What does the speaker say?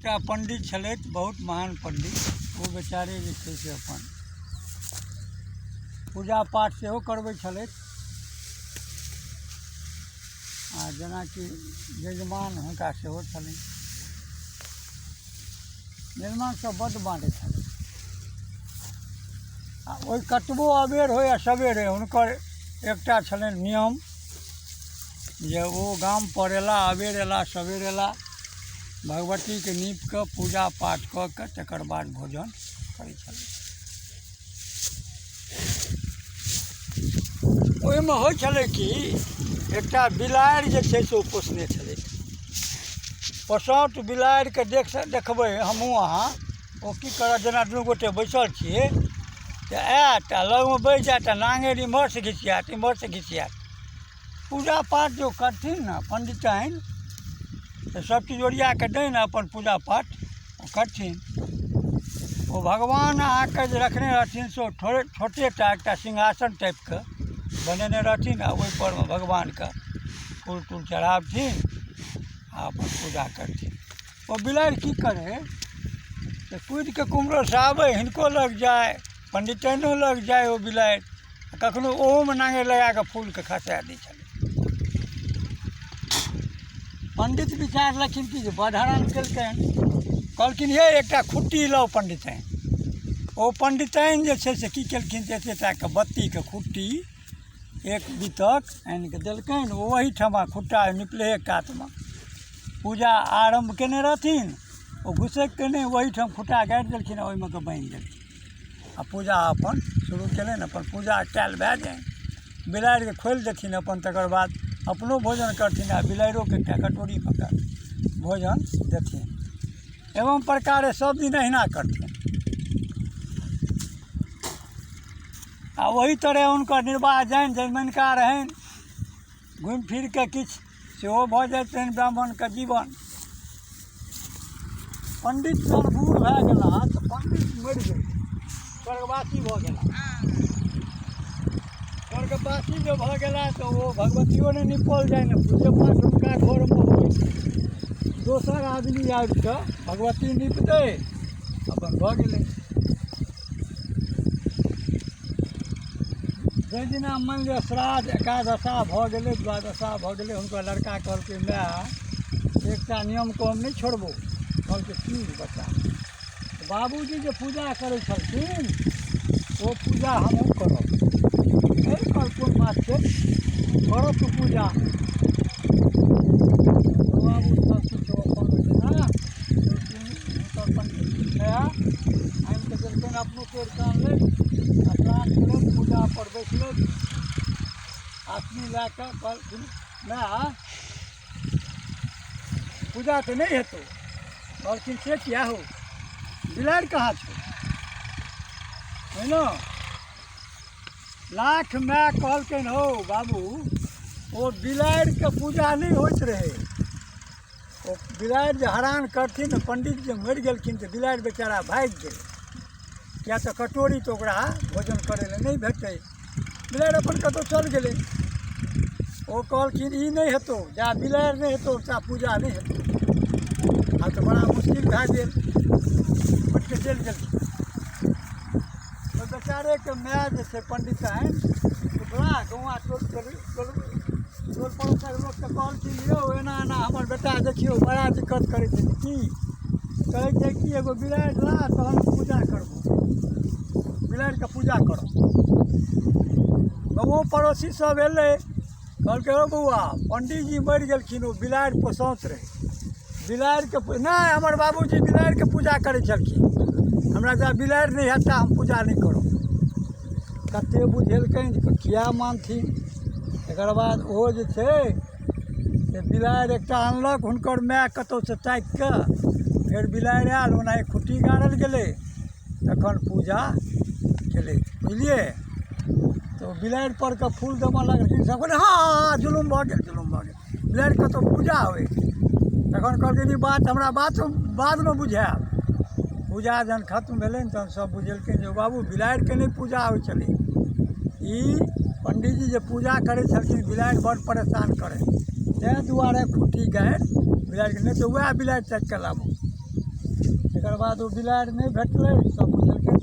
एकटा पण्डित छलथि, बहुत महान पण्डित। ओ बेचारे जे छै से अपन पूजा पाठ सेहो करबै छलथि आ जेनाकि यजमान हुनका सेहो छलनि। यजमान सब बड्ड बाँटै छलै आ ओहि कतबो अबेर होइ आ सबेर होइ, हुनकर एकटा छलनि नियम जे ओ गामपर अयला, अबेर अयला, सबेर अयला, भगवतीके नीप कऽ पूजा पाठ कऽ कऽ तकर बाद भोजन करै छलै। ओहिमे होइ छलै कि एकटा बिलाड़ि जे छै से ओ पोसने छलै। पोसौत बिलाड़िके देखबै हमहूँ अहाँ, ओ की करत, जेना दुनू गोटे बैसल छियै तऽ आयत आ लगमे बैस जायत आ नाङ्गरि इम्हरसँ घिसियात, इम्हरसँ घिसियात। पूजा पाठ जो करथिन ने पण्डिताइन, तऽ सब चीज ओरिया कऽ दैनि, अपन पूजा पाठ ओ करथिन। ओ भगवान अहाँके जे रखने रहथिन से ओ थोड़े छोटे टा एकटा सिंहासन टाइपके बनेने रहथिन आ ओहिपर मे भगवानके फूल तूल चढ़ाबथिन आ अपन पूजा करथिन। ओ बिलाड़ि की करै तऽ कुदि कऽ कुम्हरोसँ आबै, हिनको लग जाय, पण्डिताइनो लग जाय ओ बिलाड़ि, आ कखनो ओहोमे नाङ्गरि लगा कऽ फूलके खसा दै छलै। पण्डित विचारलखिन कि जे बड़ हरान केलकनि। कहलखिन, हे, एकटा खुट्टी लाउ पण्डिताइन। ओ पण्डिताइन जे छै से की केलखिन जे एतेक टाके बत्तीके खुट्टी एक बीतक आनि कऽ देलकनि। ओ ओहीठमा खुट्टा निपलेहे कातमे पूजा आरम्भ केने रहथिन। ओ घुसकि कऽ नहि, ओहीठाम खुट्टा गाड़ि देलखिन आ ओहिमे कऽ बान्हि देलखिन आ पूजा अपन शुरू केलनि। अपन पूजा कयल भए जानि, बिलाड़िके खोलि देथिन अपन। तकर बाद अपनो भोजन करथिन आ बिलाड़िओके एकटा कटोरीमे कऽ भोजन देथिन। एवं प्रकारे सब दिन अहिना करथिन आ ओही तरहे हुनकर निर्वाह जानि जजमनिका रहनि, घुमि फिर कऽ किछु सेहो भऽ जाइत रहनि ब्राह्मणके जीवन। पण्डित जहन बूढ़ भए गेलाह तऽ पण्डित मरि गेल, स्वर्गवासी भऽ गेलाह। स्वर्गवासी जे भऽ गेलाह तऽ ओ भगवतियो नहि निपल जाय, ने पूजे पाठ हुनका घरमे होइ। दोसर आदमी आबि कऽ भगवती नीप दै, अपन भऽ गेलै। जाहि दिना मानि लिअ श्राद्ध एकादशा भऽ गेलै, द्वादशा भऽ गेलै, हुनकर लड़का कहलकै, माय, एकटा नियमके हम नहि छोड़बौ। कहलकै, की बच्चा? बाबूजी जे पूजा करै छलखिन ओ पूजा हमहूँ करब। एहि कोन बात छै, करब तू पूजा। बाबू सब किछु अपन जेना हुनकर माय आनि कऽ देलकनि, अपनो तोड़ि कऽ आनलथि, स्नान केलथि, पूजा पर बैसलथि, आसनी लए कऽ। कहलखिन, माय, पूजा तऽ नहि हेतौ। कहलखिन, से किया हौ? बिलाड़ि कहाँ छौ? बुझलहुँ लाख माय कहलकनि, हौ बाबू, ओ बिलाड़िके पूजा नहि होइत रहै। ओ बिलाड़ि जे हरान करथिन ने, पण्डित जे मरि गेलखिन तऽ बिलाड़ि बेचारा भागि गेलै, किएक तऽ कटोरी तऽ ओकरा भोजन करै लए नहि भेटै। बिलाड़ि अपन कतहु चल गेलै। ओ कहलखिन, ई नहि हेतौ, जा बिलाड़ि नहि हेतौ ता पूजा नहि हेतौ। आब तऽ बड़ा मुश्किल भए गेल। उठि कऽ चलि गेलखिन। ओहि बेचारेके माय जे छै पण्डिताइन, बड़ा गौआँ टोल टोल टोल टोल पड़ोसक लोकके कहलखिन, यौ, एना एना हमर बेटा देखियौ बड़ा दिक्कत करै छै। की कहै छै कि एगो बिलाड़ि ला तहन पूजा करबो, बिलाड़िके पूजा करब। गाँवो पड़ोसी सब एलै, कहलकै, हौ बौआ, पंडीजी मरि गेलखिन, ओ बिलाड़ि पोसौत रहै, बिलाड़िके नहि, हमर बाबूजी बिलाड़िके पूजा करै छलखिन, हमरा जा बिलाड़ि नहि हैत ता हम पूजा नहि करब। कतेक बुझेलकनि, किया मानथिन? तकर बाद ओहो जे छै से बिलाड़ि एकटा आनलक हुनकर माय कतहुसँ ताकि कऽ। फेर बिलाड़ि आयल, ओनाही खुट्टी गाड़ल गेलै, तखन पूजा केलै, बुझलियै? तऽ ओ बिलाड़ि पर के फूल देबऽ लगलखिन। सब कहलै, हँ हँ, जुलुम भऽ गेल, जुलुम भऽ गेल, बिलाड़ि कतहु पूजा होइ? तखन कहलखिन, ई बात हमरा बात बादमे बुझायब। पूजा जहन खत्म भेलै तहन सब बुझेलखिन जे बाबू, बिलाड़िके नहि पूजा होइ छलै, ई पंडीजी जे पूजा करै छलखिन, बिलाड़ि बड़ परेशान करै, ताहि दुआरे खुट्टी गाड़ि बिलाड़िके, नहि तऽ वएह बिलाड़ि ताकि कऽ लाबू। तकर बाद ओ बिलाड़ि नहि भेटलै, सब बुझलकै।